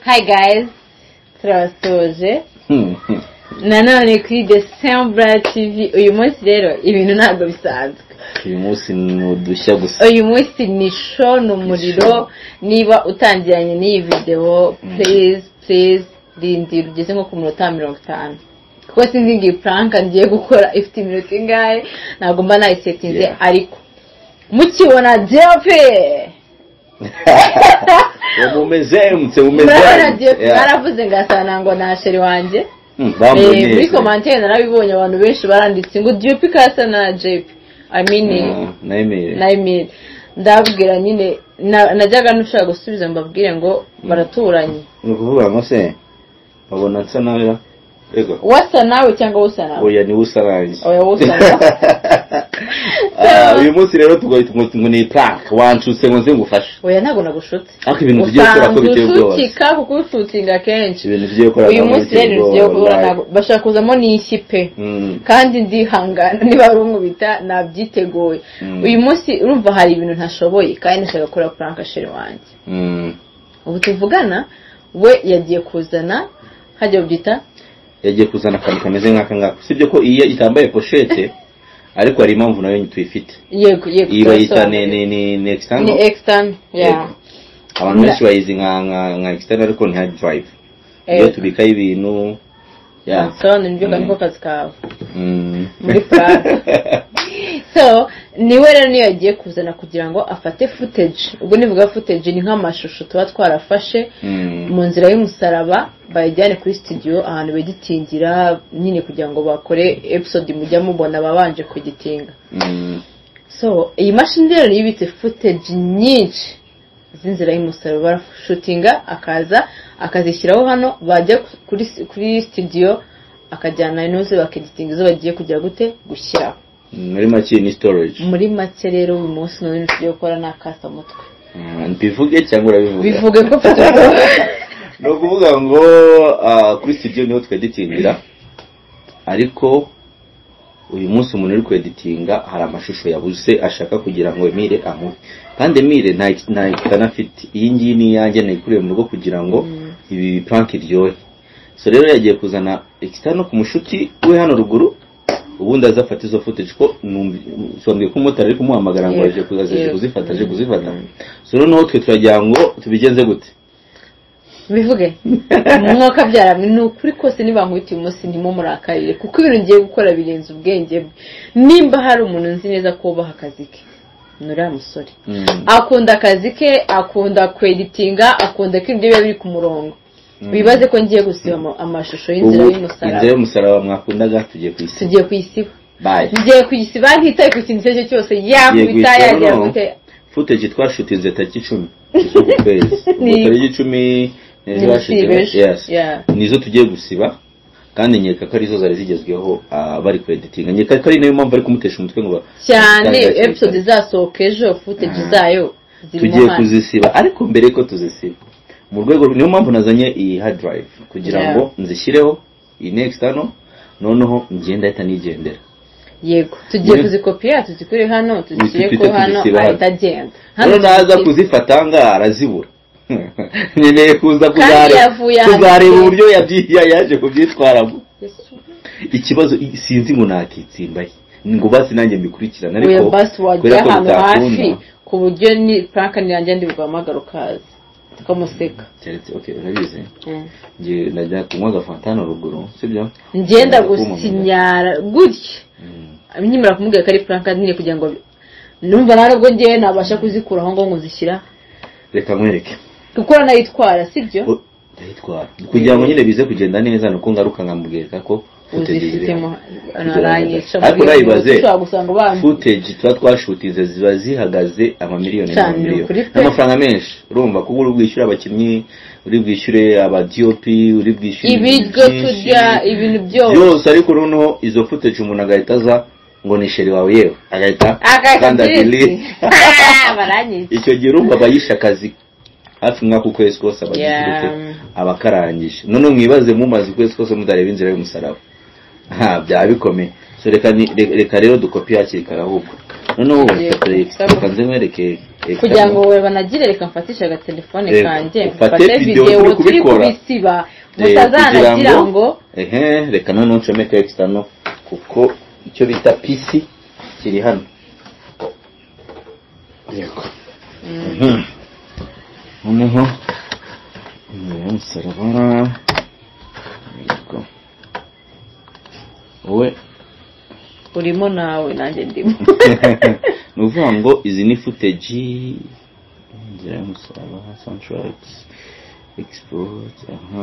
Hi guys, turabasuhuje nanone kuri December TV. Uyu munsi rero ibintu ntabwo bisanzwe. Uyu munsi ni udushya gusa. Uyu munsi ni show, ni umuriro. Niba utangiranye n'iyi video, please please rindira ugeze nko ku minota 50, kuko sinzi ngo iyi prank ngiye gukora ifite iminota ingahe, ntabwo mba nayisetinze. Ariko mukibona JP, mumeze mutse, mumeze murabona JP, baravuze ngo asana ngo na chéri wanjye. Muri commentaire narabibonye, abantu benshi baranditse ngo JP kasa na JP, I mean na Emile. Na Emile. Ndabwira nyine, najyaga nushaka gusubiza mbabwire ngo baraturanye. Ni ukuvuga ngo se babona nsa nawe? Ego. Wasa nawe cyangwa usa nawe? Oya, ni usa nanjye. Oya, usa nawe. Ah, uyu munsi rero tugoye ngo ni prank, wanshutse ngo nze ngufashe. Oya, ntabwo nagushutse. Ariko ibintu tugiye gukora ko biteye ubwoba. Usanzwe ushukika kuko ushutinga kenshi. Ibintu tugiye gukora Uyu ntabwo munsi rero biteye ibintu tugiye ubwoba, gukora wallahi. ntabwo bashaka kuzamo n'ishyi pe. Kandi ndihangana, niba ari unkubita nabyiteguye. Uyu munsi urumva hari ibintu ntashoboye kandi ndashaka gukora prank chéri wanjye. Ubu tuvugana we yagiye kuzana, hajya babyita Yagiye kuzana akantu kameze nk'aka ngaka, usibye ko iyo itambaye pochette, ariko hari impamvu nayo tuyifite. Yego. Iyi bayita ni Turasobanurira. ni external. Ni external, yeah. Yego. Abantu benshi bayizi nka external, ariko ni hard drive iyo tubikaho ibintu, yeah. Sobanura nibyo, niko kazi kawe muri prank. So niwe rero niyo yagiye kuzana kugira ngo afate footage. Ubwo nivuga footage ni nk'amashusho tuba twarafashe mu nzira y'umusaraba, bayijyane kuri studio ahantu beditingira nyine, kugira ngo bakore episode mujya mubona babanje kueditinga. So iyi mashini rero niyo ibitse footage nyinshi z'inzira y'umusaraba. Barashutinga, akaza akazishyiraho hano, bajya kuri studio akajyana inoze, bakeditinga izo bagiye kugira gute gushyiraho. Muri make ni storage. Muri make rero uyu munsi none tugiye gukora ni akasamutwe. Mbivuge cyangwa urabivuga? Bivuge ko mfite ubwoba. Ni ukuvuga ngo kuri studio niho tweditingira, ariko uyu munsi umuntu uri kweditinga hari amashusho yabuze ashaka kugira ngo Emile amuhe, kandi Emile nta external afite. Iyi ngiyi ni iyanjye, nayikuriye mu rugo kugira ngo ibi prank iryohe. So rero yagiye kuzana external ku mushuti we hano ruguru, ubundi azafata izo footage, ko numva ko umumotari ari kumuhamagara ngo aje kuza, aje kuzifata, aje kuzifata. So noneho twe turagira ngo tubigenze gute? Bivuge mwuka byaramwe. Ni ukuri kose, niba nkubita uyu munsi ntimumurakarire, kuko ibintu ngiye gukora birenze ubwenge bwe. Nimba hari umuntu nzi neza ko wubaha akazi ke, ni uriya musore. Akunda akazi ke, akunda kweditinga, akunda ko ibyo biba biri ku murongo. Wibaze ko ngiye gusiba amashusho y'inzira Ubu y'umusaraba. Inzira y'umusaraba mwakundaga tugiye kuyisiba. Tugiye kuyisiba. Bye. Ngiye kuyisiba ntitaye ku kintu icyo ari cyo cyose, yakubita, Yego, yagira no. gute. Footage twashutinze tariki 10 z'uku kwezi, ubwo tariki 10 nizo Ni bashutinze. gusiba ejo. Yes. Nizo tugiye gusiba, kandi nkeka ko arizo zari zigezweho, bari kweditinga. Nkeka ko ari nayo mpamvu bari kumutesha umutwe ngo Cyane. bazitangire hakiri Episode kare. izasohoka ejo, footage zayo zirimo Tugiye hano. kuzisiba, ariko mbere ko tuzisiba, mu rwego niyo mpamvu nazanye iyi hard drive kugira ngo nzishyireho iyi ni external, noneho ngenda ahita nigendera. Yego, tugiye kuzikopiya, tuzikure hano, tuzishyire ko Tuhite hano tuzisiba hano. ahita agenda. Rero naza tuzisibe. kuzifata ngaha arazibura. Nkeneye kuza Kandi yavuye ahantu kuzareba kure. uburyo yaje kubyitwaramo. Yesu. Ikibazo sinzi ngo nakitsimbaye ngo basi nanjye mbikurikirane, Oya, ariko basi wajya kubera ko ahantu hafi bitakunda. ku buryo ni prank nirangira ndi buguhamagare ukaza tukamuseka. Keretse, okay, urabizi, njye najya kunywa agafanta hano ruguru, sibyo? Ngenda Najya kunywa. Gusinyara gutya nkimara kumubwira ko ari prank nyine, kugira ngo numva nta nubwo ngewe nabasha kuzikuraho ngo nzishyira. Reka nkwereke. Kuko uranayitwara, sibyo? Ndayitwara kugira ngo nyine bize kugenda neza, nuko ngaruka nkamubwira ko footage ziri Uzifitemo hano. aranyica. Ariko nayibaze, ushobora gusanga bambi footage tuba twashutinze ziba zihagaze amamiliyoni Cyane, n'amamiliyoni ukuri pe. n'amafaranga menshi. Urumva kuko uri bwishyure abakinnyi, uri bwishyure aba DOP, uri bwishyure ibintu Ibiryo byinshi. turya, ibintu byose. Byose. Ariko noneho izo footage umuntu agahita aza ngo ni chéri wawe, yewe agahita Agahita kanda delete. delete. Baranyica. Icyo gihe urumva aba yishe akazi hafi mwaka, ukwezi kose aba agize gute, aba akarangije. None mwibaze mumaze ukwezi kose mutareba inzira y'umusaraba, ha, byaba bikomeye. So reka reka rero dukopi hakiri kare ahubwo. Noneho reka nze nkwereke kugira ngo we banagire, reka mfatishe agatelefone kanjye mfate video turi kubisiba mutazanagira ngo reka noneho ncomeke external kuko icyo bita PC kiri hano. Yego. Noneho umusaraba. Yego. Wowe urimo nawe nanjye ndimo. Ni ukuvuga ngo izi ni footage inzira y'umusaraba soundtracks export aha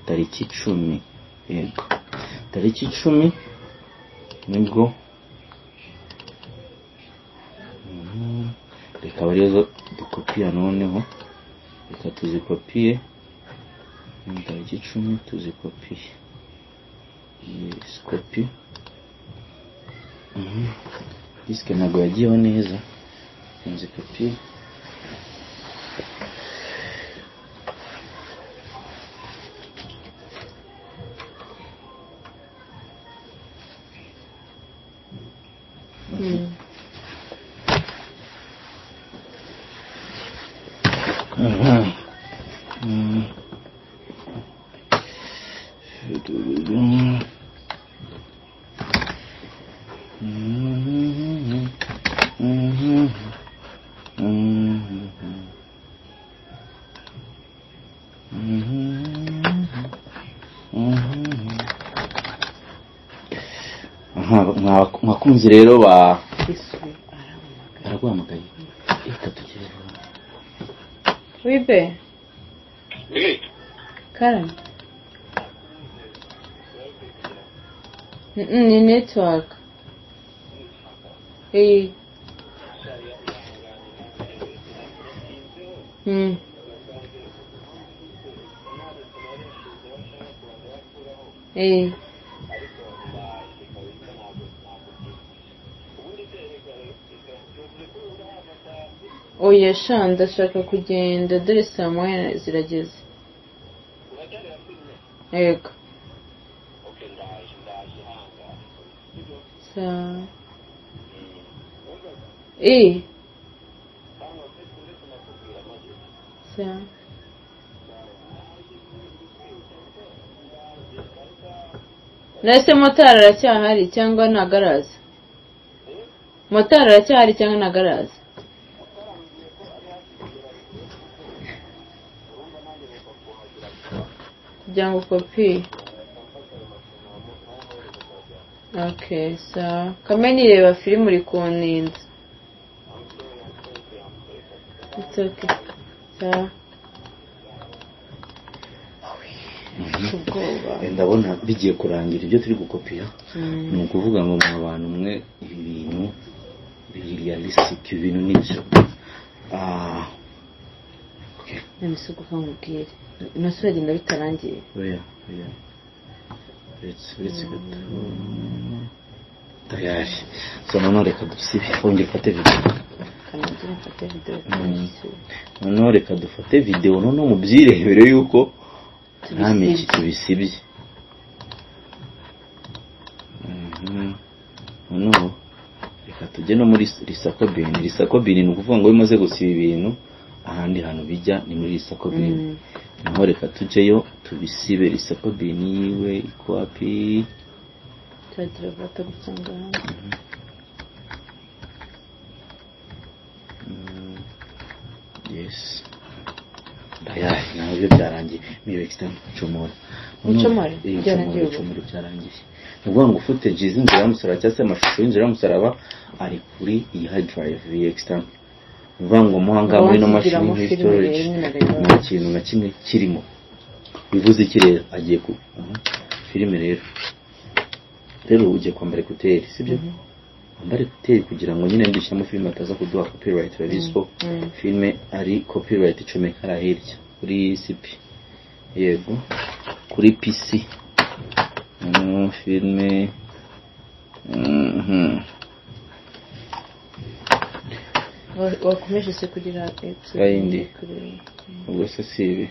tariki 10. Yego. Tariki 10 nibwo reka barizo dukopiya noneho reka tuzikopiye tariki 10 tuzikopiye. Yes, copy. Diske ntabwo yagiyeho neza nzikopiye. Mwakunzi rero ba araguhamagaye reka tugere. Wibe Karen ni network Oya sha ndashaka kugenda dore saa moya zirageze. Yego. Sawa. Sawa. Nese motari aracyahari cyangwa ntagaraza? Motari aracyahari cyangwa ntagaraza? Kugira ngo kopi. Okay, sawa. Kameni reba filime uri kuninda. It's okay. Sawa. Ndabona bigiye kurangira ibyo turi gukopiya. Ni ukuvuga ngo mu bantu mwe ibi bintu biri realistic, ibintu nibyo. Okay. Nabisuko kamubwire. Nose uragenda bitarangiye. Oya, oya. Uretse gato. Tayari. So noneho reka dusibe wongere ufate video. Kanongere mfate video. Noneho reka dufate video noneho mubyirebere yuko nta miki tubisibye. Noneho reka tujye no muri Recycle Bin. Recycle Bin ni ukuvuga ngo iyo umaze gusiba ibintu ahandi hantu bijya ni muri Recycle Bin. Naho reka tujyeyo tubisibe. Recycle Bin yiwe ikwapi turagira batagusanga. Yes. Tayari nabyo byarangiye. Miro extend chomora. Chomora byarangiye. Byarangiye. Ni ukuvuga ngo footage z'inzira y'umusaraba cyangwa se amashusho y'inzira y'umusaraba ari kuri iyi hard drive iyi extend. Ni ukuvuga ngo muhanga muri no mashini muri storage nta kintu na kimwe kirimo. Bivuze iki rero agiye ku filime rero. Rero ugiye kwambara ekuteri, sibyo? Wambara ekuteri kugira ngo nyine ndishyiramo filime ataza kuduha copyright. Urabizi ko filime ari copyright icomeka hariya hirya kuri CP. Yego kuri PC. Filime wakomeje se kugira yindi ubwo se si ibi.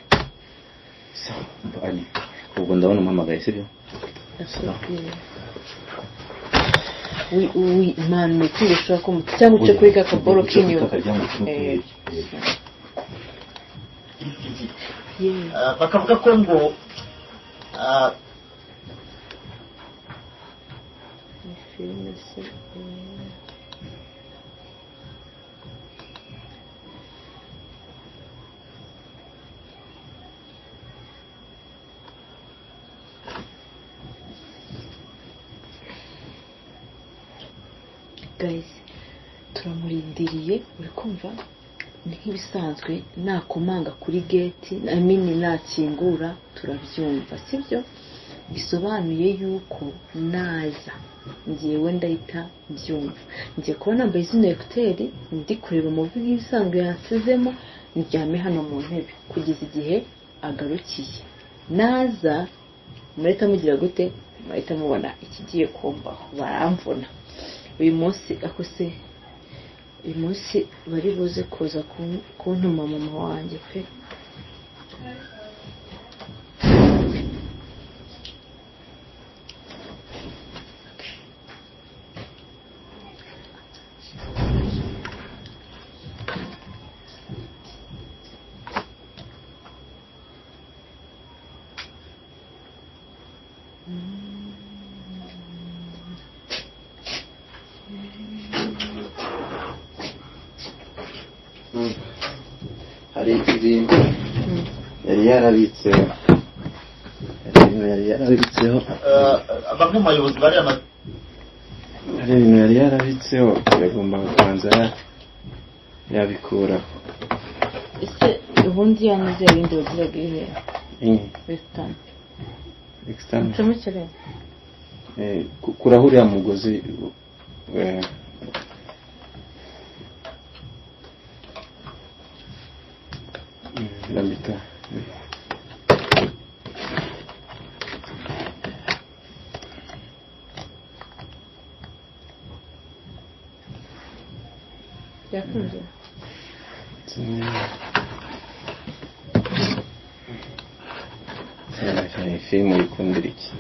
Ubwo ndabona umpamagaye, sibyo? Imana ushobora ko cyangwa uce kuri kakaboro k'inyuma. Bakavuga ko ngo guys turamurindiriye, uri kumva ni nk'ibisanzwe, nakomanga kuri gate I mean nakingura turabyumva, sibyo? Bisobanuye yuko naza ngewe ndahita mbyumva. Ngiye kuba nambaye zino ekuteri ndi kureba movie nk'ibisanzwe yansizemo, ndyame hano mu ntebe kugeza igihe agarukiye. Naza murahita mugira gute? Murahita mubona ikigiye kumbaho, baramvuna. Uyu munsi akose, uyu munsi bari buze kuza kuntuma mama wanjye pe. Hari ibintu yari yarabitseho, bamwe mu bayobozi bari hari ibintu yari yarabitseho yagombaga kubanza yabikuraho. Ese ubundi yanyuze ibindi wagiraga ihe? Western. Kuraho uriya mugozi. Rambika. Yakunze. Filime uyikundira iki?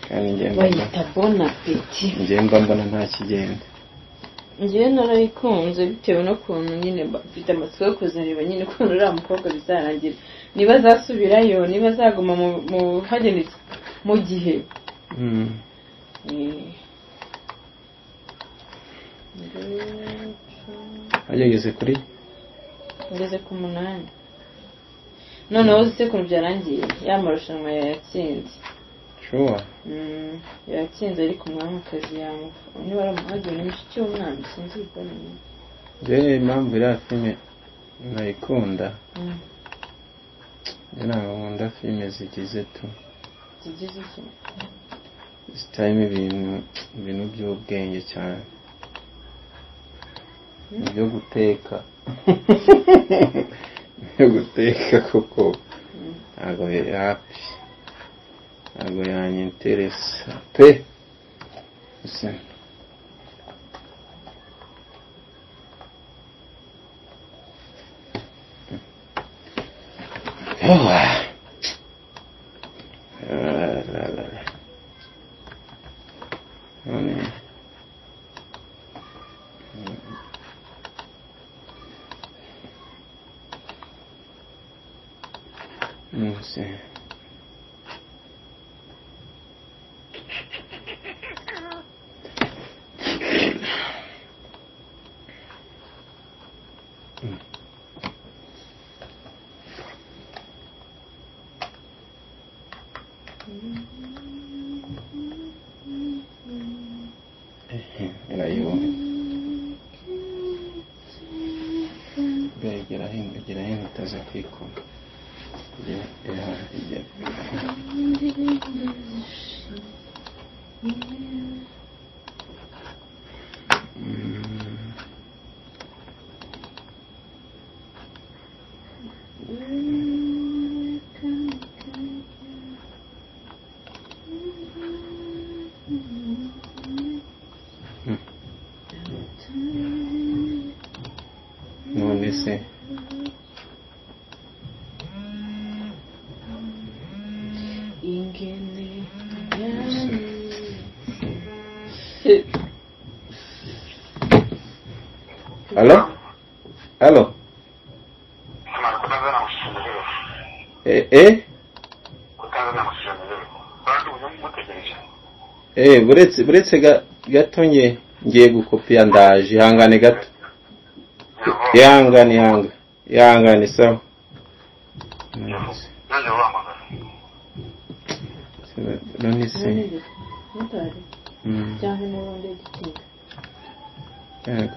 Kandi bayita Bon Appetit. Njye mba mbona nta kigenda. Njyewe narayikunze bitewe n'ukuntu nyine mfite amatsiko yo kuzareba nyine ukuntu uriya mukobwa bizarangira, niba azasubirayo, niba azaguma mu hagenetse mu gihe. Ageze kuri? Ngeze ku 8. Noneho uzi ukuntu byarangiye, ya marushanwa yayatsinze. Sure. Yatsinze ariko umwamikazi niba aramuhagiye ni mushiki w'umwami, sinzi ubwo ni. Njyewe impamvu iriya filime nayikunda, njye ntabwo nkunda filime zigize tu. Zigize iki? Zitarimo ibintu by'ubwenge cyane. Ibyo guteka. Ibyo guteka koko ntabwo hapi. Ntabwo yanyinteresa pe. Gusa None se ingene Alo? Alo? Buretse gato ngiye gukopiya ndaje, ihangane gato. Ihangane sawa. None se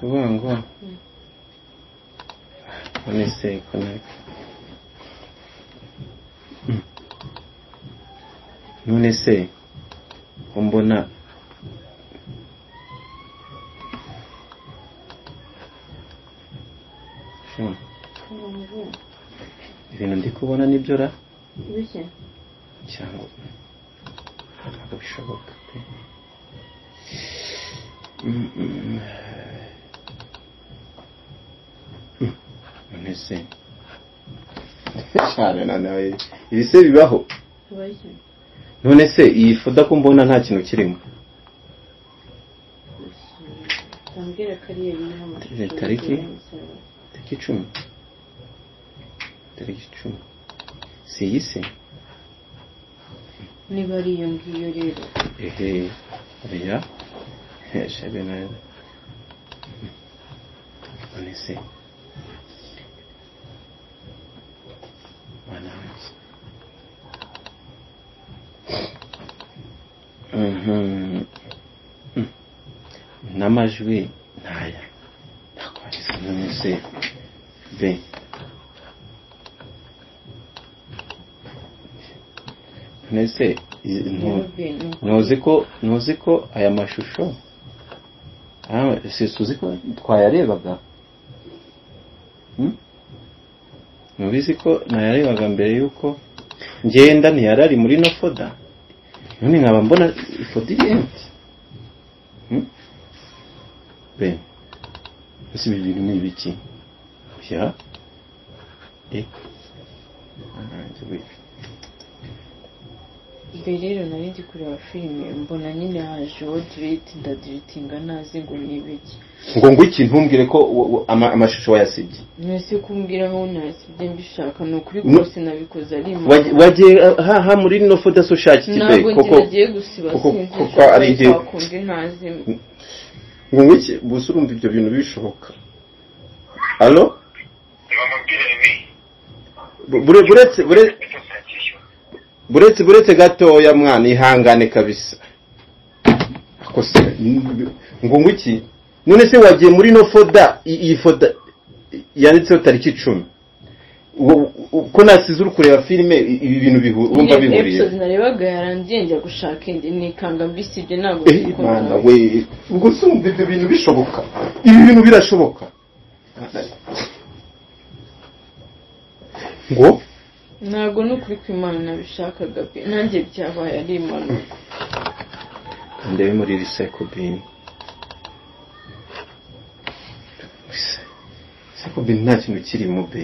kuvuga ngo none se none se mbona ibintu ndi kubona nibyo ra cyangwa ntabwo bishoboka pe. None se cyane nawe ibi se bibaho? None se iyi foda ko mbona nta kintu kirimo? Tariki 10 tariki 10 si iyi se niba ari iyo ngiyo rero ehe oya shabe nawe none se n'amajwi ntaya ntakwariza none se be none se ntuzi ko aya mashusho uzi ko twayarebaga? Ntubizi ko nayarebaga mbere yuko ngenda ntiyarari muri no foda? None nkaba mbona ifoto iri empty. Be ese ibi bintu ni ibiki? Ya mbere rero nari ndi kureba filime mbona nyine haje uwo direct ndadiretinga ntazi ngo ni ibiki. Ngo iki ntumbwire ko amashusho wayasibye. Nese kumbwira aho nayasibye mbishaka ni ukuri rwose nabikoze ari wagiye ha muri no foda so shaki kibe koko nagiye gusiba koko ari igihe kundi ntazi ngo iki gusa urumva ibyo bintu bishoboka. Allo buretse gatoya mwana ihangane kabisa. Akose ngo iki none se wagiye muri no foda iyi foda yanditseho tariki 10 ko nasize uri kureba filime ibi bintu urumva bihuriye? Episode narebaga yarangiye njya gushaka indi nikanga mbisibye ntabwo bikunda. We ubwo se urumva ibyo bintu bishoboka? Ibi bintu birashoboka ngo ntabwo nukuri kw'Imana nabishakaga pe, nanjye byabaye ari impanuka. Ndebe muri recycle bin. Recycle bin nta kintu kirimo be,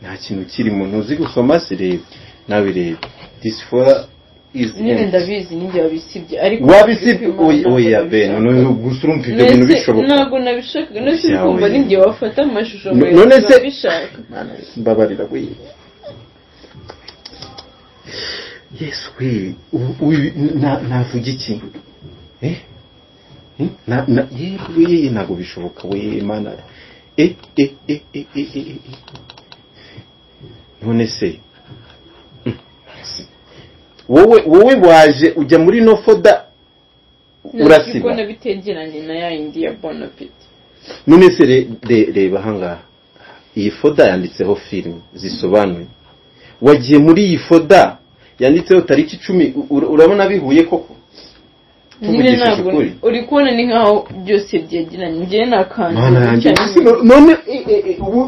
nta kintu kirimo. Ntuzi gusoma se? Reba nawe reba this folder is nyine ndabizi ninjye wabisibye ariko wabisibye oya be none gusa urumva ibyo bintu bishoboka? Ntabwo nabishakaga none kumva ninjye wafata amashusho none se mbabarira we Yesu we navuga iki? Yewe ntabwo bishoboka we Mana none se wowe waje ujya muri no foda urasiba nabitegeranye na ya indi ya Bon Appetit. None se reba ahangaha iyi foda yanditseho film zisobanuye, wagiye muri iyi foda yanditseho tariki 10 urabona bihuye koko? Nyine ntabwo uri kubona ni nkaho byose byegeranye njye nakanze none ubu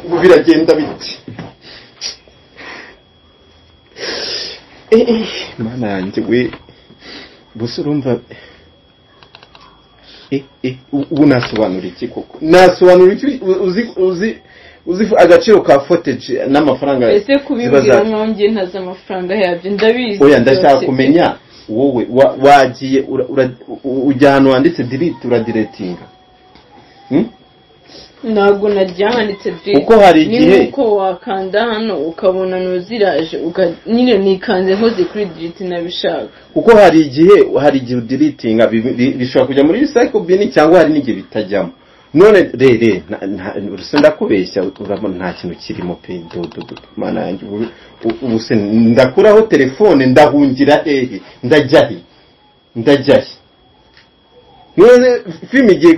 ubu biragenda biti Mana yanjye we gusa urumva ubu nasobanura iki koko? Nasobanura iki? Uzi agaciro ka footage n'amafaranga ese kubibwira nkaho njye ntazi amafaranga yabyo ndabizi. Oya ndashaka kumenya Wowe wagiye ujya ahantu handitse delete, uradiletinga. Ntabwo naryanditse delete. Kuko hari igihe ni uko wakanda hano ukabona nuziraje, nyine nikanze nkoze kuri delete nabishaka. Kuko hari igihe udeletinga bishobora kujya muri recycle bin cyangwa hari n'igihe bitajyamo. None rere uruse ndakubeshya, urabona nta kintu kirimo pe. Dodo mana yanjye, ubu se ndakuraho telefone ndahungira hehe? Ndajya he? None filime igiye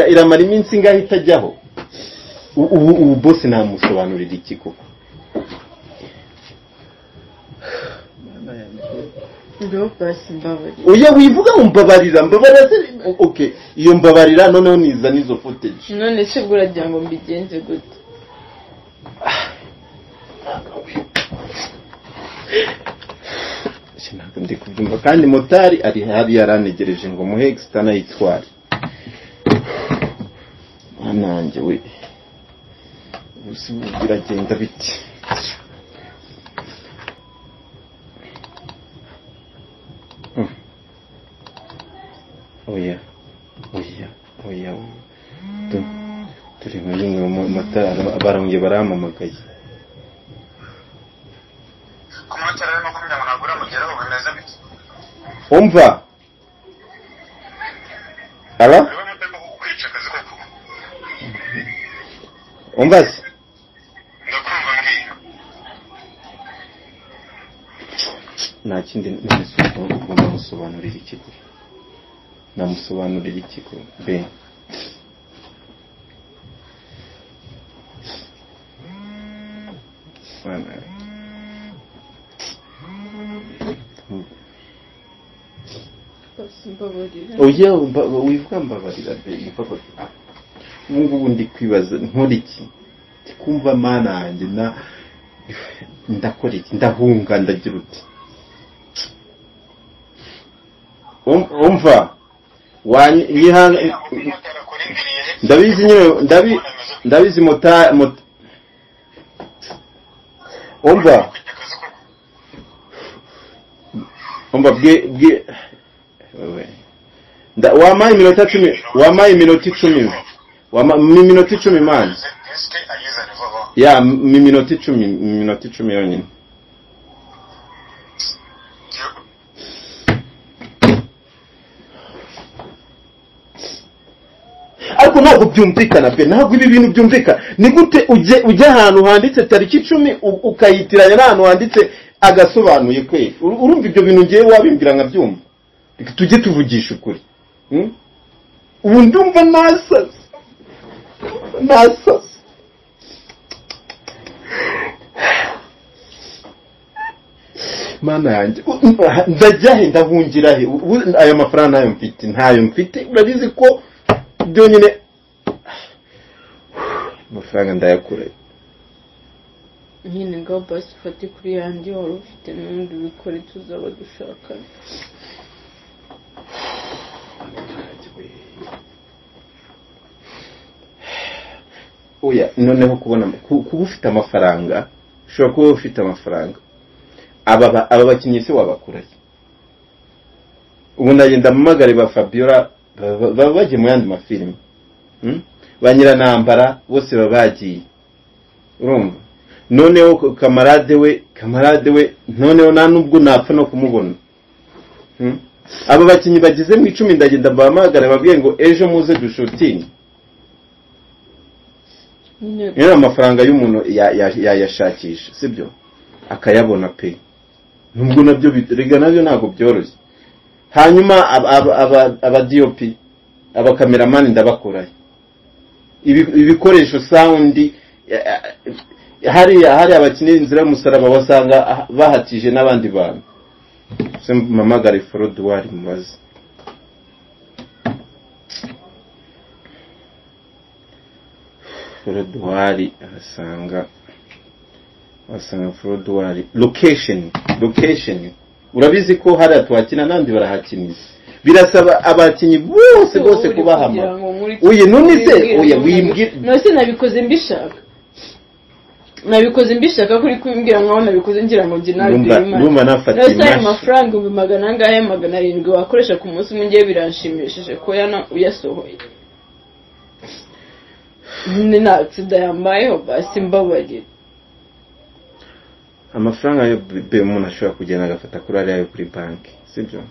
iramara iminsi ingahe itajyaho? Ubu boss namusobanurira iki koko? Oya wivuga ngo mbabarira, okay, iyo mbabarira noneho niza nizo footage. None se uragira ngo mbigenze gute? Ntabwo ndi kubyumva, kandi motari ari hari yaranegereje ngo muhe extana yitware. Nanjye we ubu biragenda biti. Oya turi muri motari barongeye barampamagaye. Umva alo, umva se, nta kindi namusobanurira ikigo, namusobanurira ikigo be. Oya wivuga mbabarira be, mbabarira. Ubu ngubu ndi kwibaza nkora iki? Ndikumva mana yanjye na ndakora iki? Ndahunga ndagira uti umva ndabizi nyine, ndabizi mota umva bwe wampaye iminota 10, wampaye iminota 10, iminota 10 man. Ya iminota 10, iminota 10 yonyine. Ariko ntabwo byumvikana pe, ntabwo ibi bintu byumvikana. Ni gute ujya ahantu handitse tariki 10 ukayitiranya n'ahantu handitse agasobanuye kwe? Urumva ibyo bintu ngiye wabimbwira nkabyumva. Tujye tuvugisha ukuri. Ubu ndumva nasaze. Mana yanjye, ndajya he? Ndahungira he? Ayo mafaranga ntayo mfite, urabizi ko byonyine amafaranga ndayakura. Nyine ngaho basi ufate kuri yandi wari ufite n'ubundi ubikore, tuzaba dushakana. Oya noneho kubona kuba ufite amafaranga, ushobora kuba ufite amafaranga, aba bakinnyi se wabakuraye? Ubu ndagenda mpamagare ba Fabiola baba bagiye mu yandi mafilime, ba Nyiranambara bose baba bagiye, urumva. Noneho kamarade we noneho nta nubwo napfa no kumubona. Aba bakinnyi bagize mu 10 ndagenda bahamagara babwiye ngo ejo muze dushutinge. Niyo amafaranga y'umuntu yayashakisha, sibyo, akayabona pe. Nubwo nabyo rega nabyo ntabwo byoroshye. Hanyuma aba DOP, aba cameraman ndabakuraye, ibikoresho sound, hari abakinira inzira y'umusaraba wasanga bahatije n'abandi bantu. Se mpamagare Froduwari mubaze. Froduwari asanga Froduwari location urabizi ko hari atwakina nandi barahakiniza, birasaba abakinyi bose bose kubahama. Oye none se oya wimbwira none se nabikoze mbishaka. Nabikoze mbishaka kuri kumbwira nkaho nabikoze ngira ngo njye nawe ndumva nafata imashini amafaranga 400 700 wakoresha ku munsi umwe ngiye biranshimishije ko yana uyasohoye ni nta accident yambayeho basi mbabarira. Amafaranga yo be umuntu ashobora kugenda agafata kuri ariya yo kuri banki, sibyo?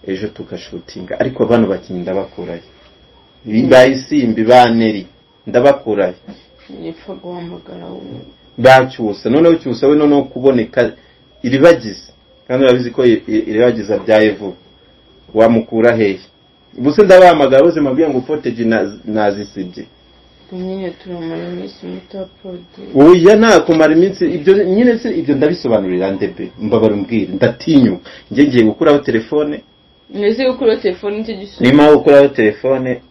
Ejo tugashutinga, ariko abantu bakinyi ndabakurayo, bayisimbi baneri ndabakurayo, nipfa guhamagara bacyusa. Noneho cyusa we noneho kuboneka iribagiza, kandi urabizi ko iribagiza byaye vuba, wamukura hehe? Ubuse ndabahamagara bose mabwiye ngo footage nazisibye. Nyine turamara iminsi mutapodi. Oya nta kumara iminsi, ibyo nyine se ibyo ndabisobanurira ndebe mbabara umbwire, ndatinyuka. Njye ngiye gukuraho telefone. Nese gukuraho telefone nicyo gisubizo. Nima gukuraho telefone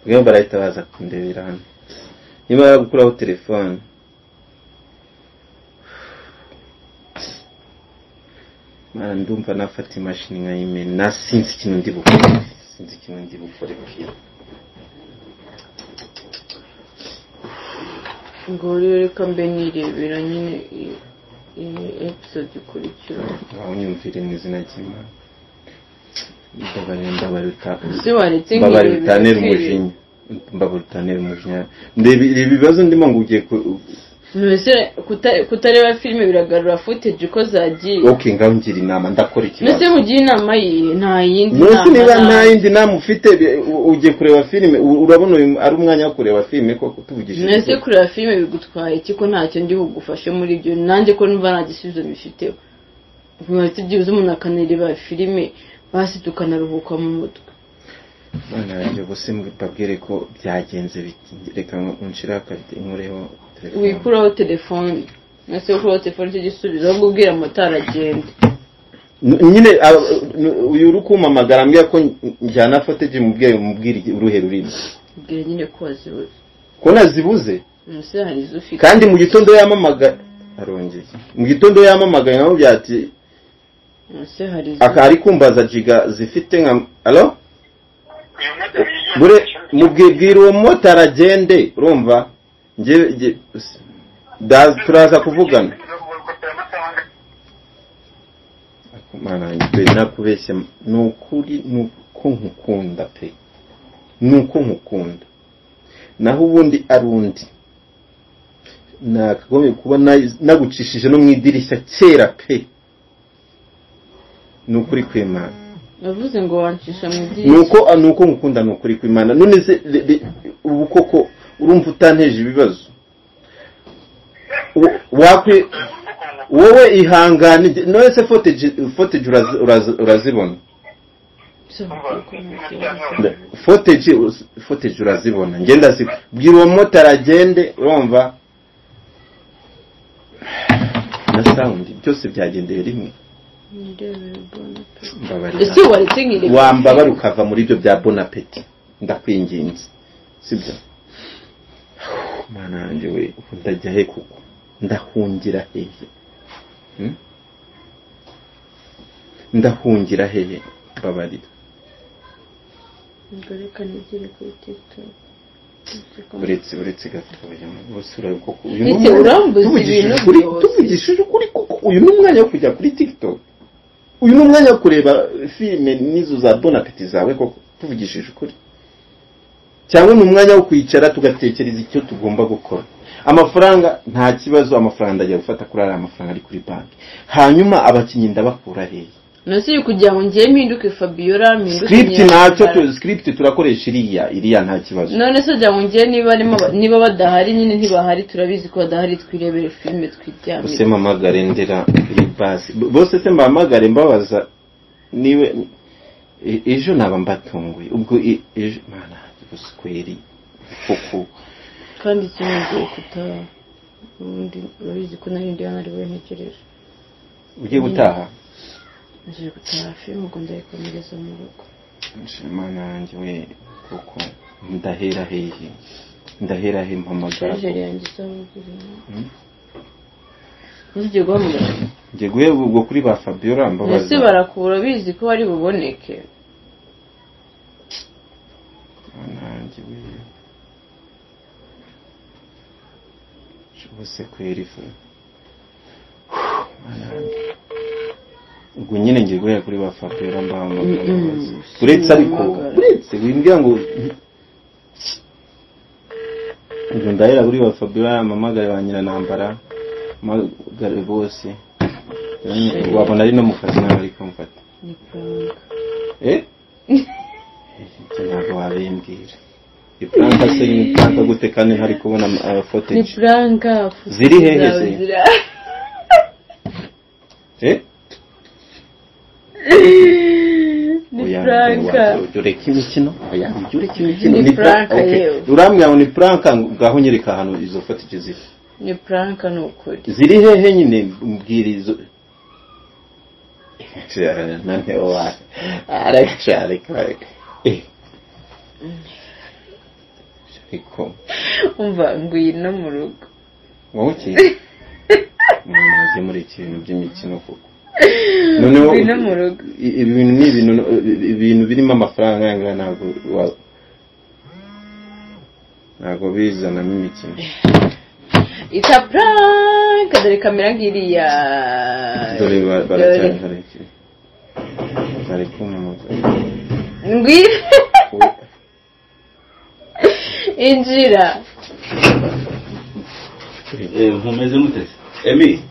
bwo barahita baza kundebera hano. Nima gukuraho telefone mana ndumva nafata imashini nkayimena, sinzi ikintu ndi bukore, sinzi ikintu ndi bukore pe. Ngo rero reka mbe nirebera nyine iyi episode ikurikira. Aho nyumvire mu izina ry'Imana. Mbabarira utanera umujinya. Mbabarira utanera umujinya. Ndebe ibibazo ndimo ngo ugiye Mbese kutareba filime biragarura footage uko zagiye. Okay, ngaho ngira inama ndakora ikibazo. Mbese mugiye inama yihe? Nta yindi nama. Mbese niba nta yindi nama ufite ugiye kureba filime, urabona ari umwanya wo kureba filime koko tuvugishije. Mbese kureba filime bigutwaye iki ko ntacyo ndi bugufashe muri ibyo? Nanjye ko numva nta gisubizo bifiteho. Mwese byibuze umuntu akanareba filime basi tukanaruhuka mu mutwe. Bana yanjye gusa mbabwire ko byagenze biti, reka unshira akabye inkureho telefone. Wikuraho telefone. Nase ukuraho telefone cyo gisubizo ahubwo ubwira motari agende. Nyine uyu uri kumpamagara ambwira ko njyana footage mubwiye mubwira uruhe rurimi. Ubwira nyine ko wazibuze. Ko nazibuze? Nase hari izo ufite. Kandi mu gitondo yamamaga arongeye. Mu gitondo yamamagaye nkamubwira ati nase hari izo. Akari kumbaza giga zifite nka allo? Bure mubwibwira uwo motari agende urumva nge turaza kuvugana. Mana nge nakubeshye nukuri nuko nkukunda pe, nuko nkukunda, naho ubundi arundi nakagombye kuba nagucishije no mu idirishya kera pe, nukuri kwimana. Navuze ngo wancisha mu idirishya. Nuko ngukunda nukuri kwimana. None se ubu koko urumva utanteje ibibazo? Wakwe wowe ihangane. None se footage urazibona? Footage urazibona. Ngenda si bwira uwo motari agende urumva na sound byose byagendeye rimwe. Wambabara ukava muri ibyo bya Bon Appetit, ndakwinginze, sibyo? Mana yanjye we, ndajya he kuko ndahungira hehe? Ndahungira hehe? Mbabarira. Reka nigire kuri TikTok. Uretse gatoya bose urabikoko uyu ni tuvugishije ukuri kuko uyu ni umwanya wo kujya kuri TikTok. Uyu ni umwanya wo kureba filime n'izo za Bon Appetit zawe koko tuvugishije ukuri, cyangwa ni umwanya wo kwicara tugatekereza icyo tugomba gukora. Amafaranga nta kibazo, amafaranga ndajya gufata kuri ariya mafaranga ari kuri banki, hanyuma abakinyi ndabakura hehe? Nasi kugira ngo ngiye mpinduke Fabiola mpinduke script ntacyo, script turakoresha iriya nta kibazo. None se jya ngo ngiye niba badahari nyine ntibahari, turabizi ko badahari, twirebere filime twiryamire. Use mpamagare ndera basi bose se mbamagare mbabaza niwe ejo naba mbatunguye ubwo ejo mana buskweri koko. Kandi ikintu gutaha ubundi urabizi ko nari ndi hano ari we ntekereje. Ugiye gutaha? Ngiye gutaha filime ubwo ndayikomereza mu rugo. Mana yanjye we koko ndahera hehe? Ndahera he mpamagara? Chargeur yanjye isabugiriye. Ugiye guhamagara? Ngiye guhera ubwo kuri ba Fabiola mbabaza. Ese barakura bizi ko bari buboneke? Mana yanjye we. Bose kweri fu. Ubwo nyine ngiye guhera kuri ba Fabiola mbanga. Uretse ariko uretse wimbwira ngo ngo ndahera kuri ba Fabiola amamagare ba nyina nambara amagare bose. Wabona ari no mu kazi nawe ari kumfata. Ni prank. Ntabwo wabimbwira. Ipranka se ni prank gute kandi ntari kubona footage. Ni prank. Ziri hehe se? Ni prank. Ureka imikino. Oya, ureka imikino. Ni prank yewe. Urambwira ngo ni prank ngaho nyereka ahantu izo footage ziri. Ni prank ni ukuri. Ziri hehe nyine mbwira izo. Ariko umva ngwino mu rugo. Wowe ki? Mwaje muri ikintu by'imikino koko. Noneho ngwino mu rugo. Ibi bintu ni ibintu birimo amafaranga yanga ntabwo bizanamo imikino. It's a prank. Dore kamera ngiriya. Dore baracyari. Bari kumamaza. Ngwino. Injira. Nkomeze mutese. Emi.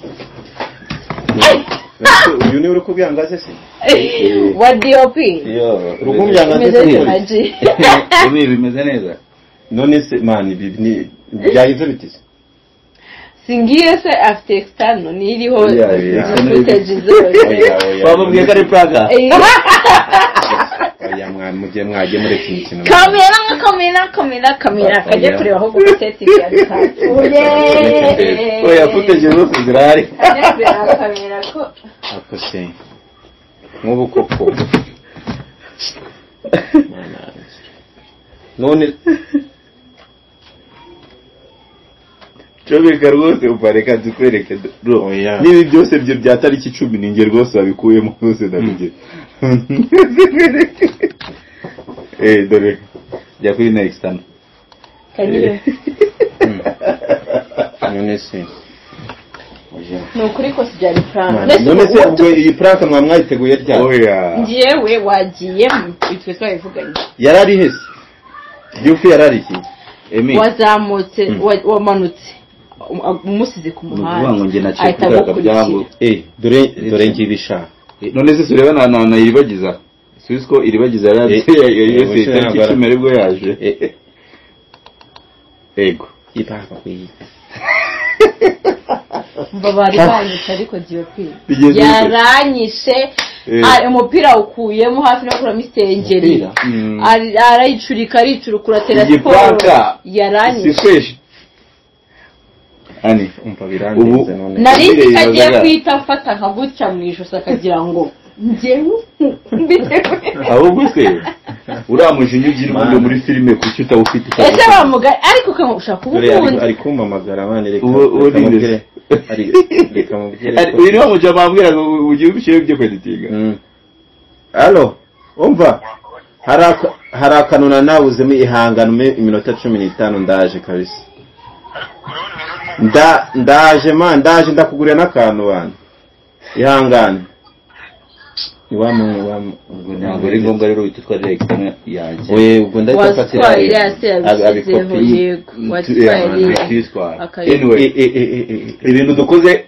Uyu ni urukubyangaze se? Wa DOP. Yo, urukubyangaze se? Emi bimeze neza. None se man ibi ni byahize bitise. Singiye se afite external niriho footage zose. Bababwiye ko ari prank. Oya mwana mugiye mwagiye muri iki kintu. Kamera kajya kureba aho setting ya kapfuye. Oya footage zose zirahari. Kajya kureba kamera ko ako se. Nk'ubu koko. None Chobeka rwose upareka dukwereke. Nibi byose byo bya tariki 10 ninge rwose babikuyemo rwose ndabigira. Dore jya kuri next time. Kanyire. None se. Ni ukuri ko byari prank. None se ubwo iyi prank mwamwayiteguye ryari? Oya. Njyewe wagiye twe twabivuganye. Yarari hese. Yufi yarari iki? Emi. Wazamutse wamanutse. Umusize ku muhanda. Ngo nge nacyo byangu. Dore ngibisha. None se sureba na iribagiza. Suzi ko iribagiza yari tariki 10 aribwo yaje. Ego. Ipapa kwiye. Mbabari banyishe ariko DOP. Yaranyishe umupira ukuyemo hafi no kuramo isengeri. Arayicurika aricurukura tera siporo. Yaranyishe. Ani umva birandenze none. Nari kagiye kwita mfata nka gutya mu ijosi akagira ngo njyewe mbitewe. Ahubwo se uramujinya ugira ubundi muri filime kuki utawufite. Ese bamuga ariko ushaka kubukunda. Ari kumamagara abana reka mubwire. Reka mubwire. Uyu ni wa mujama ambwira ngo ugiye ubishyire byo kweditinga. Allo, umva hari akanuna nawuzemo ihangano iminota 15 ndaje kabisa. Ndaje man ndaje ndakugurira n'akantu bana. Ihangane. Iwamu ubwo ntabwo ari ngombwa rero witwa direct yanjye. Oye ubwo ndahita abikopi yego watwaye. Anyway ibintu dukoze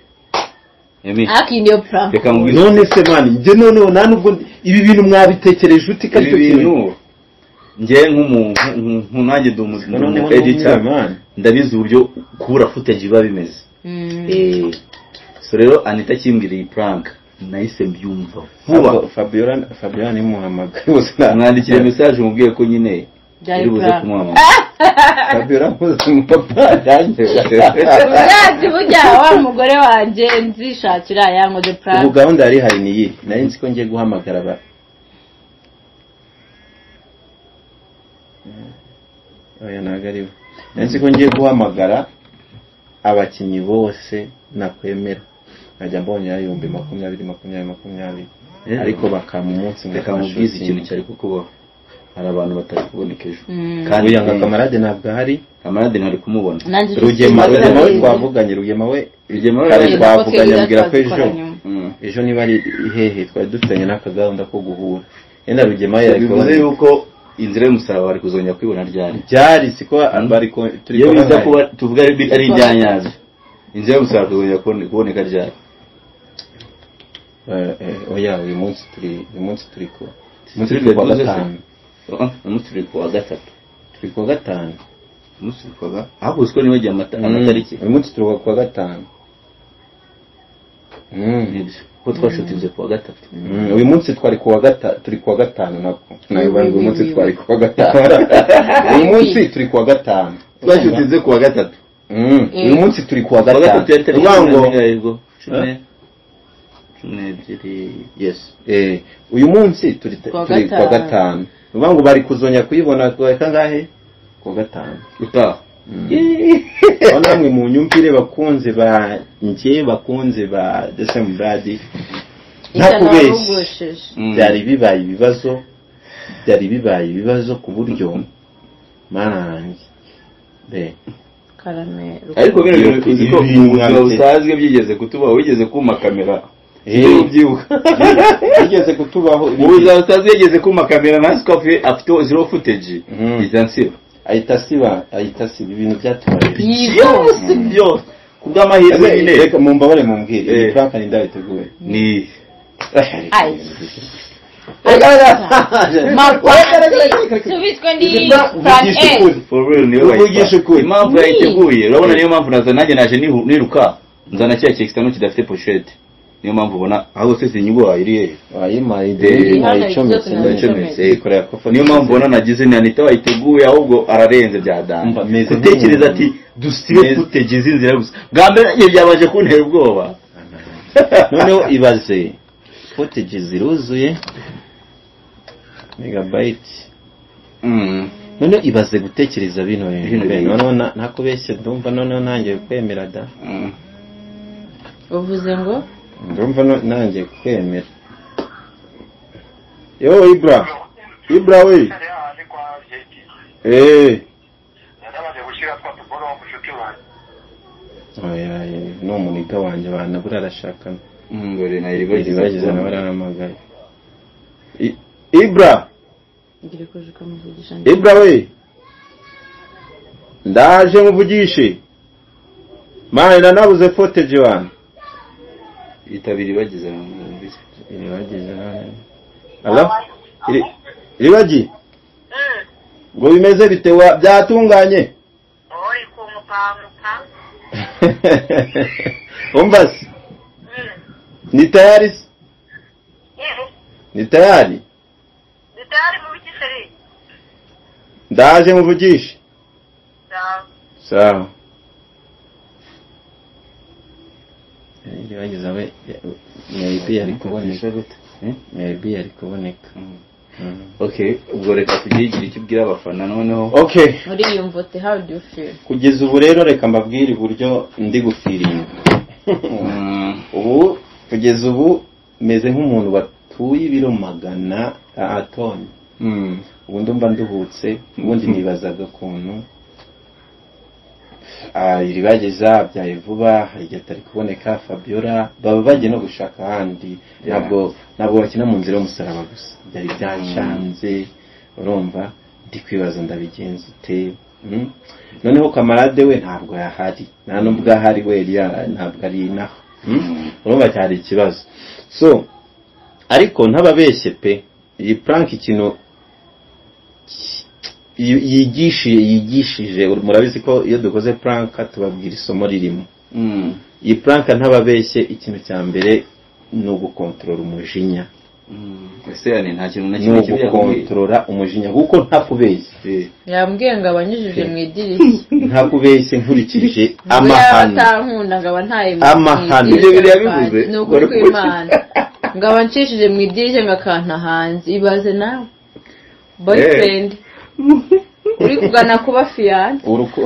Emi. Aki niyo prank. Reka ngwino. None se man nge none nta nubwo ibi bintu mwabitekereje uti kandi ibintu nge nk'umuntu nanjye ndi umu editor ndabizi uburyo kubura footage biba bimeze. So rero Anita kimbwira iyi prank nahise mbyumva vuba. Fabiola ni muhamagaye bose mwandikire message mubwiye ko nyine uri buze kumuhamagara. Fabiola muze mu papa yanjye. Urazi burya wa mugore wanjye nzishakira yankoze prank. Ubu gahunda yari hari ni iyi nari nzi ko ngiye guhamagara ba oya ntabwo ari we. Nari nzi ko ngiye guhamagara abakinnyi bose nakwemera nkajya mbonye 20 20 20 20 ariko bakama umunsi reka mubwize ikintu cyari kukubaho. Hari abantu batari kuboneka ejo. Kandi uyu nka Kamarade ntabwo ahari. Kamarade ntari kumubona. Rugema we twavuganye, Rugema we twavuganye ambwira ko ejo niba ari hehe twari dufitanye n'akagahunda ko guhura. Yenda Rugema yari bivuze yuko inzira y'umusaraba bari kuzongera kwibona ryari. Byari siko bari turi iyo biza kuba tuvuga ari ibyanyazo. Inzira y'umusaraba kuzongera kuboneka ryari. Oya uyu munsi turi ku gatanu. Umunsi turi ku wa gatatu. Turi ku wa gatanu. Umunsi turi ku wa ahubwo siko nibagiye amatariki. Uyu munsi turi ku wa gatanu. Nibyo. Ko twashutinze ku wa gatatu. Uyu munsi twari ku wa gatatu, turi ku wa gatanu nako. Nayo uyu munsi twari ku wa gatanu. Uyu munsi turi ku wa gatanu. Twashutinze ku wa gatatu. Uyu munsi turi ku wa gatanu. Ubango 12 yes. Uyu munsi turi ku wa gatanu. Ubango bari kuzonya kuyibona ku kangahe? Ku wa gatanu. Utaha. Aho namwe mu nyumvire bakunze ba njye bakunze ba Desem Brady ntakubeshye byari bibaye ibibazo ku buryo manange be karame. Ariko bino bintu uzi ko ubuzima busanzwe byigeze kutubaho, wigeze kuma kamera ubyibuka bigeze kutubaho ubuzima busanzwe yigeze kuma kamera na scope afite zero footage isansiba ahita asiba ibintu byatubaye byose byose kubw'amahirwe nyine. Reka mumbabare mumbwire iyi prank ni ndabiteguye ni impamvu yayiteguye. Urabona niyo mpamvu naza nanjye naje niruka nzana cya external kidafite pochette. Niyo mpamvu ubona aho se sinyugo iri hehe wayimaye icometse. Niyo mpamvu ubona nagize ni Anita wayiteguye ahubwo ararenze bya danda. Gutekereza ati dusibe footage z'inzira gusa bwa mbere byabaje kuntera ubwoba. Noneho ibaze footage ziruzuye megabyte. Noneho ibaze gutekereza bino bintu. Noneho ntakubeshye ndumva noneho nangiye kwemera da. Uvuze ngo ndumva nanjye kwemera. Yo Ibra we. Oya no muniga wanje bana burarashakana. Ngore na iribagiza na baramagaye. Ibra ngire kujuka muvugisha. Ibra we. Ndaje muvugishe. Mana nabuze footage wana. Itabiri bagize iribagize nane. Allo iribagi ngo bimeze bite byatunganye? Ori kumupanguka. Umbasi ni tayari? Ni tayari? Ni tayari mubiki seri. Ndaje muvugishe. Sawa. Iribagiza we maybe ari kuboneka gute? Maybe ari kuboneka. Okay, ubwo reka tugiye icyo ubwira abafana noneho. Okay. Muri yumvote how do you feel? Kugeza ubu rero reka mbabwire uburyo ndi gufiringa. Ubu kugeza ubu meze nk'umuntu batuye ibiro 100 atoni. Ubu ndumva nduhutse, ubundi nibazaga ukuntu iribageza byaye vuba hari igihe atari kuboneka Fabiola baba bagiye no gushaka ahandi. Ntabwo bakina mu nzira y'umusaraba gusa byari byanshanze urumva ndi kwibaza ndabigenza ute. Noneho Kamarade we ntabwo yahari nta nubwo ahari we ntabwo ari inaho urumva cyari ikibazo. So ariko ntababeshye pe iyi prank ikintu yigishije murabizi ko iyo dukoze prank tubabwira isomo ririmo. Iyi prank ntababeshye ikintu cya mbere ni ugukontorora umujinya. Ese yani nta kintu na kimwe kibi gukontorora umujinya kuko ntakubeshye. Yambwiye ngo abanyujije mu idirishya. Ntakubeshye nkurikije amahano. Atankunda ngo abantaye mu amahano. Ibyo biri yabivuze. Ni ukuri kw'Imana. Ngo abancishije mu idirishya ngakanta hanze. Ibaze nawe. Boyfriend. Uri kugana kuba fiance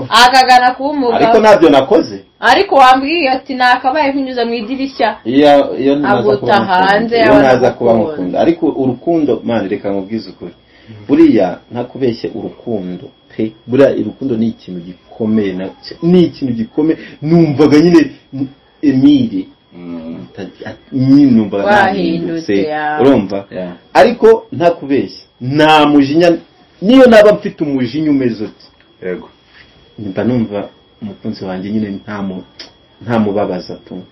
akagana kuba umugabo ariko ntabyo nakoze ariko wambwiye ati nakabaye nkunyuza mu idirishya iyo naza kuba hanze naza kuba mukunda ariko urukundo man reka nkubwize ukuri Buriya ntakubeshye urukundo pe, buriya urukundo ni ikintu gikomeye, ni ikintu gikomeye. Numvaga nyine Emile nyine numvaga nahindutse, urumva? Ariko ntakubeshye nta mujinya, niyo naba mfite umujinya umeze uti yego, mba numva umukunzi wanjye nyine ntamubabaza tu.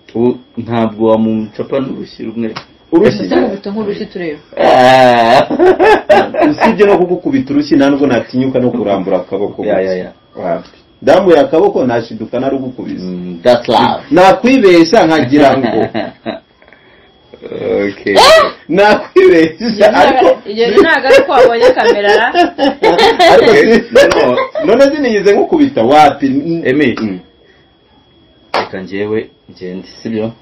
Ntabwo wamucapa n'urushyi rumwe, urushyi nk'urushyi tureba, usibye no kugukubita urushyi nta nubwo natinyuka no kurambura akaboko. Ndambuye akaboko nashiduka narugukubise. That's love. Nakwibeshya nkagira ngo okay, nakwibeshya ariko ntabwo ari ko wabonye kamera. Ariko none sinigeze nkukubita wapi Emi. Reka njyewe ngende, sibyo?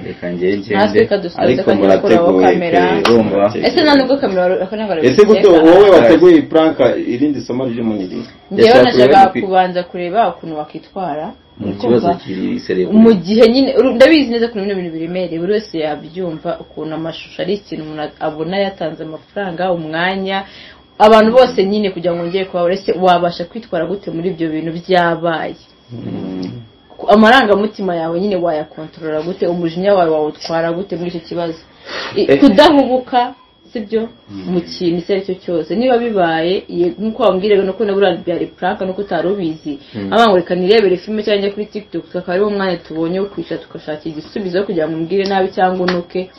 Reka njyewe ngende, ariko murateguye. Ese nta nubwo kamera ese gute wowe wateguye prank irindi somo ry'umuniri? Njyewe nashaka kubanza kureba ukuntu wakitwara mu kibazo kiri seriye mu gihe nyine ndabizi neza ko ibintu biremereye, buri wese yabyumva ukuntu amashusho ari ikintu umuntu abona yatanze amafaranga, umwanya, abantu bose nyine kugira ngo ngere kuba uretse wabasha kwitwara gute muri ibyo bintu byabaye. Amarangamutima yawe nyine wayakontorora gute, umujinya wawe wawutwara gute muri icyo kibazo, kudahubuka, sibyo? Mu kintu icyo ari cyo cyose niba bibaye nk'uko wambwiraga nuko nabura byari prank nuko utari ubizi, abangurika reka nirebere filime cyangwa kuri TikTok, tukaba ari umwanya tubonye wo kwicara tugashaka igisubizo kugira ngo umbwire nabi cyangwa unuke,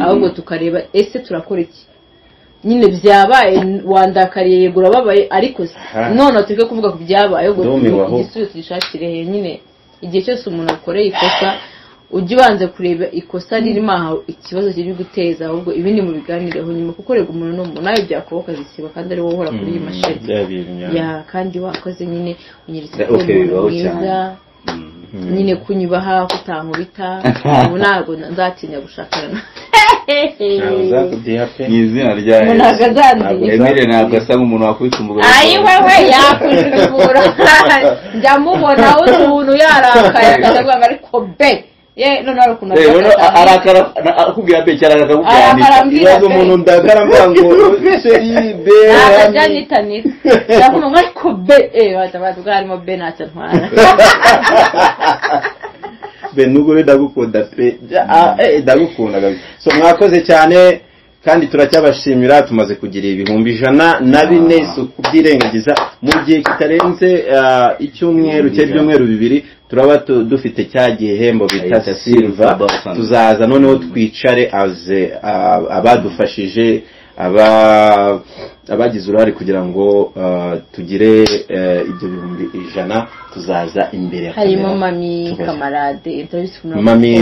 ahubwo tukareba ese turakora iki nyine byabaye, wandakariye yego urababaye, ariko none tureke kuvuga ku byabaye, ahubwo igisubizo tugishakire nyine. Igihe cyose umuntu akoreye ikosa ujye ubanza kureba ikosa ririmo aho ikibazo kiri guteza, ahubwo ibindi mu biganireho nyuma, kuko rega umuntu n'umuntu nawe byakuba ukazisiba kandi ari wowe uhora kuri iyi mashini ya kandi wakoze nyine unyeretse ko umuntu mwiza nyine kunyubaha kutankubita, ubu ntabwo nzatinya gushakana. Ni izina rya Emile, ntabwo asa nk'umuntu wakubita umugore. Ayi wewe yakujura njya mubona utuntu yarakaye akavuga ngo ariko be ye none ari ukuntu arakara akubwira be cyane akakubwira ibibazo umuntu ndakara mvuga ngo sheri be akajya nitanira ndavuga ngo ariko be batavuga harimo be ntacyo ntwara be nugure ndagukunda pe, ndagukunda kabisa. So mwakoze cyane kandi turacyabashimira, tumaze kugira 104,000 so kubyirengagiza mu gihe kitarenze icyumweru cy'ibyumweru 2 turaba dufite cya gihembo bita silver. Tuzaza noneho twicare aze abadufashije, abagize uruhare kugira ngo tugire ibyo 100,000, tuzaza imbere ya harimo mami kamarade, mami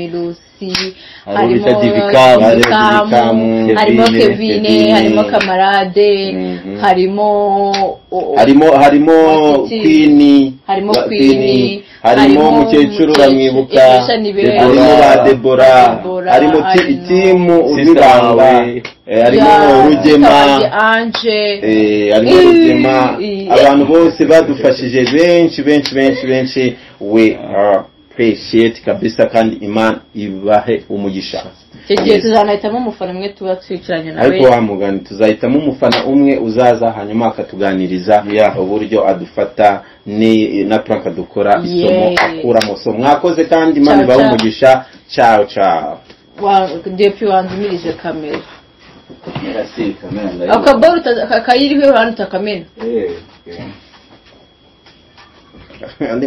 Lucy, harimo Divikamu, harimo Kevine, harimo kamarade, harimo Queen, harimo Queen, harimo mukecuru bamwibuka, harimo ba Debora, harimo timu ubiranga, harimo Rugema, harimo Rugema, abantu bose badufashije benshi benshi benshi benshi, we appreciate kabisa kandi Imana ibahe umugisha. Icyo gihe tuzanahitamo umufana umwe tuba twicaranye nawe, ariko wamugani tuzahitamo umufana umwe uzaza hanyuma akatuganiriza uburyo adufata ni na prank dukora isomo akuramo. So mwakoze kandi Imana ibahe umugisha. Ciao ciao. Wa DP wanzumirije kamera. Akaboro kayiriho hano takamena. Andi.